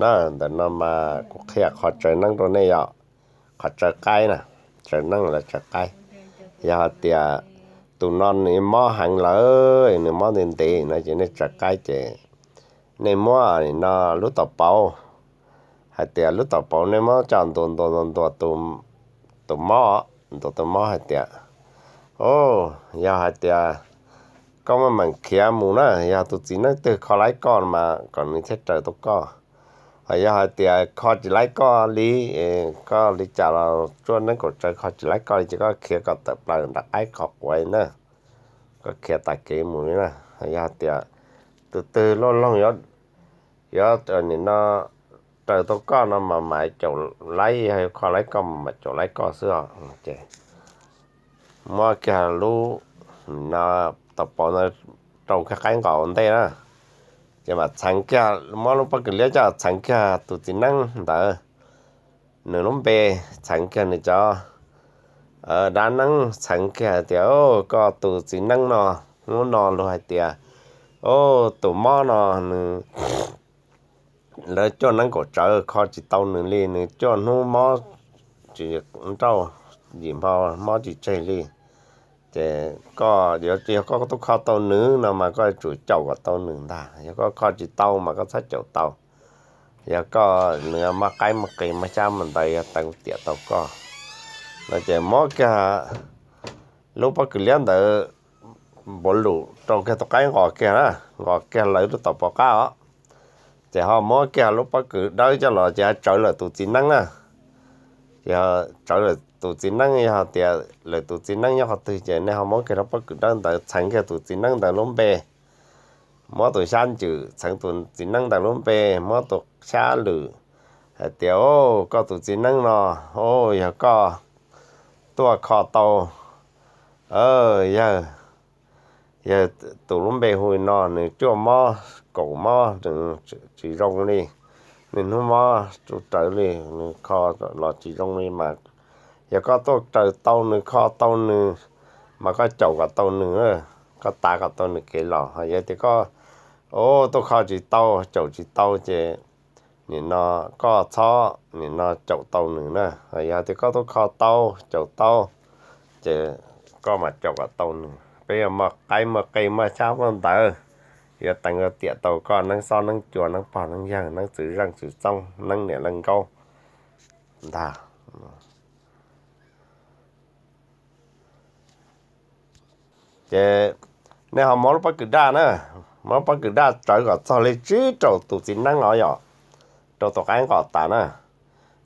Na, ntawm no mas kuv qhia qhov tsaws neeb rau nej yom. Qhov tsaws qaib na, tsaws neeb los tsaws qaib. Yog hais tias tus no nws mob heev lawm, nws mob ntev ntev no ces nej tsaws qaib ces nej muab no lub taus pauv, hais tias lub taus pauv nej muab coj ntuas ntuas ntuas ntuas tus mob, ntuas tus mob hais tias, o, yog hais tias koj maj mam khiav mus na, yog tus txiv neeb twg kho laib koj mas kom nws thiaj raws tau koj. Ho yog hais tias kho tsis laib koj li, koj li cas los tsuaj neeb kaum tsawv kho tsis laib koj li ces koj khiav kom tawm plaws nram qaib qhov quav na, koj khiav tas kev mus li na. Yog hais tias tus twg loj loog yuav nim no raws tau koj no mas mam caum laib, yog yuav kho laib koj mas mam caum laib koj xwb os. Ces muab kiag lub no taus pauv no rau kiag qaib nqos ua ntej na, ces mam txheev kiag, muab lub pob kws liab coj txheev kiag tus txiv neeb ntawd, nws lub npe, txheev kiag nws cov dab neeb, txheev kiag tias, koj tus txiv neeb no, hnub no luag hais tias, o, tus mob no nws, lawv cuaj neeb kaum tsawv kho tsis tau nws li, nws cuaj hnub mob tsis nrauj, yim hmo mob tsis tseg li. Ces koj, yog koj twb kho tau nws no mas koj yuav tsum caum kom tau nws ntag, yog koj kho tsis tau mas koj txhob caum tau. Yog koj, nws muaj qaib muaj qe muaj xyab muaj ntawv yog teev tiam tau koj no ces muab kiag lub pob kws liab ntawd npuav lus rau kiag tus qaib nqos kiag na, nqos kiag lawv lub taus pov qab os. Ces ho muab kiag lub pob kws dawb coj los ces tsawv lawm tus txiv neeb na. Ces tsawv lawm tus txiv neeb, yog tias lawm tus txiv neeb nyob qhov twg ces nej ho muab kiag lub pob kws dawb ntawd txheev kiag tus txiv neeb ntawd lub npe, muab tus xyab ncwm txheev tus txiv neeb ntawd lub npe, muab tus xyab lwm hais tias, o, koj tus txiv neeb no, o, yog koj tuaj kho tau, yawg, yawg tus lub npe hu li no, nws cuaj mob kaum mob, nws tsis zoo li, nws hnub mob tsis raws li, nws kho los tsis zoo li mas yog koj tuaj raws tau nws, kho tau nws mas koj caum kom tau nws, koj tav kom tau nws kev los. Ho yog tias koj, o, tuaj kho tsis tau, caum tsis tau ces nim no koj txhob nim no caum tau nws na. Yog tias koj tuaj kho tau, caum tau, ces koj mam caum kom tau nws. Peb yuav muaj qaib muaj qe muaj xyab muaj ntawv, yuav teev yuav tiam tau koj neeb xob neeb cua, neeb pog neeb yawg, neeb txwv zeej txwv txoob, neeb niam leej nkaub ntag. Ces nej ho muab lub pob kws daj na, muab lub pob kws daj tsawv kom txog li tsib rau tus txiv neeb os yom, rau tus qaib nqos tas na.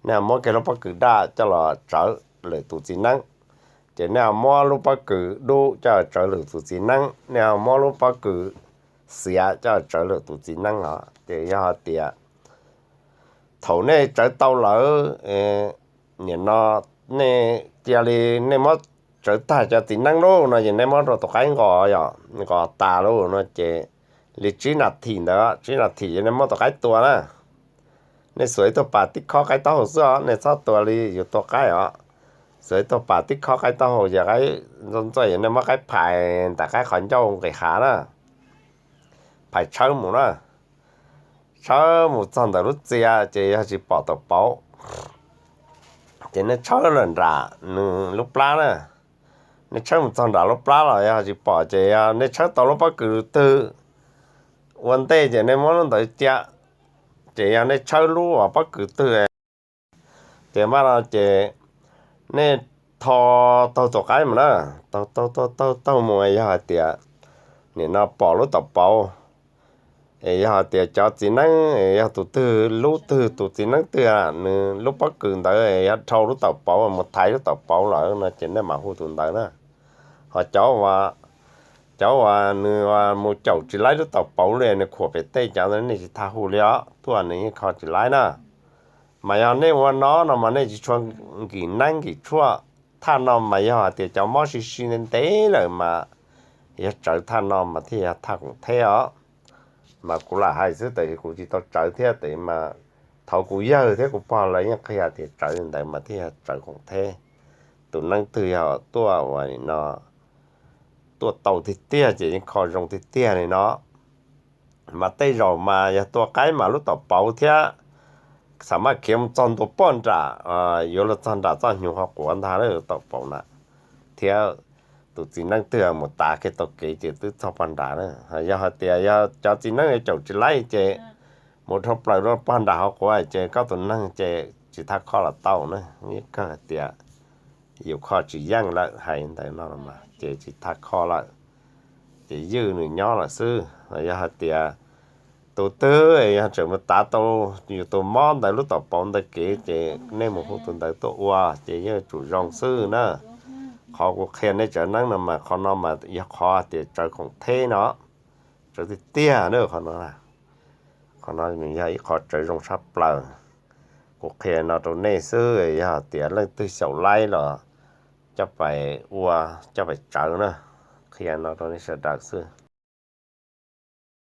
Nej ho muab kiag lub pob kws daj coj los tsawv lwm tus txiv neeb. Ces nej ho muab lub pob kws dub coj los tsawv lwm tus txiv neeb, nej ho muab lub pob kws xiav coj los tsawv lwm tus txiv neeb os. Ces yog hais tias thaum nej tsawv tau lawm, nim no nej cia li nej muab tsawv tag cov txiv neeb lauj no ces nej muab rau tus qaib nqos yom, nqos tas lauj no ces li tsib nas this ntawd, tsib nas this ces nej muab tus qaib tua na. Nej xuas ib tug pas tib khob qaib taub hau xwb os, nej txhob tua li yus tua qaib os. Xuas ib tug pas tib khob qaib taub hau ces qaib ntxuaj ntxuaj ces nej muab qaib phais ntawm qaib qhov ncauj nqis hav na, phais tshawb mus na. Tshawb mus txog ntawm lub txias ces yog tsis pom taus pauv ces nej tshawb lawm nram nws lub plab na. Nej tshawb mus txog nram lub plab los yog tsis pom ces yog nej tshawb tau lub pob kws twg ua ntej ces nej muab lub ntawd cia. Ces yog nej tshawb lub uas pob kws twg ces mas no ces nej tho taug tus qaib mus na, taug taug taug taug mus yog hais tias nim no pom lub taus pauv, es yog hais tias cov txiv neeb yog tus twg lub twg tus txiv neeb twg nws lub pob kws ntawd yog dhau lub taus pauv mus thaiv lub taus pauv lawm no ces nej mam hu tus ntawd na. Ho cov uas, cov uas nws mus caum tsis laib lub taus pauv li nws khuam pem tej cov ntawd nej tsis tas hu li os, tuaj nws yeej kho tsis laib na. Mas yog nej ua no no mas nej tsis tshua nkim neeb nkim tshuaj. Thaj no mas yog hais tias cov mob si si ntev ntev lawm mas yog tsawv thaj no mas thiaj yog thaj khoom theb os. Mas kuv lam hais xwb tab sis kuv tsis tau tsawv thiab tab sis mas thaum kuv yawg thiab kuv pog lawv yeej qhia tias tsawv li ntawd mas thiaj yog tsawv khoom theb. Tus neeb twg yog tuaj uas no tuaj tau tiag tiag ces yeej kho zoo tiag tiag li no. Mas tej zaum mas yog tua qaib mas lub taus pauv thiab Xam maj khiav mus txog ntua pog nram, yuav luag txog nram txoj hnyuv qhov quav ntag lawm, tau paus na, thiab tus txiv neej twg mus tav kiag tau kev ces twb txog pog nram na. Yog hais tias yog cov txiv neej yuav caum tsis laib ces mus dhau plaws rau pog nram qhov quav ces koj tus neeg ces tsis thaj khoj los tau na. Yeej kawg hais tias yus khoj tsis yeej lawm, hais ntawd no mas ces tsis thaj khoj lawm, ces ywj nws nyob lawm xwb. Yog hais tias tus twg yog tseem mus tav tau yus tus mob ntawd lub tau paus ntawd kev ces nej mus hu tus ntawd tuaj ua ces yeej tsum zoo xwb na. Qhov kuv qhia nej tsev neeb no mas qhov no mas yog qhov tias tsawv khoom theb no, tsawv tiag tiag na qhov no. Qhov no yog ib qhov tsawv zoo tshaj plaws. Kuv qhia no rau nej xwb, yog tias leej twg xyaum laib los coj pais ua, coj pais tsawv na. Qhia no rau nej sawv daws xwb.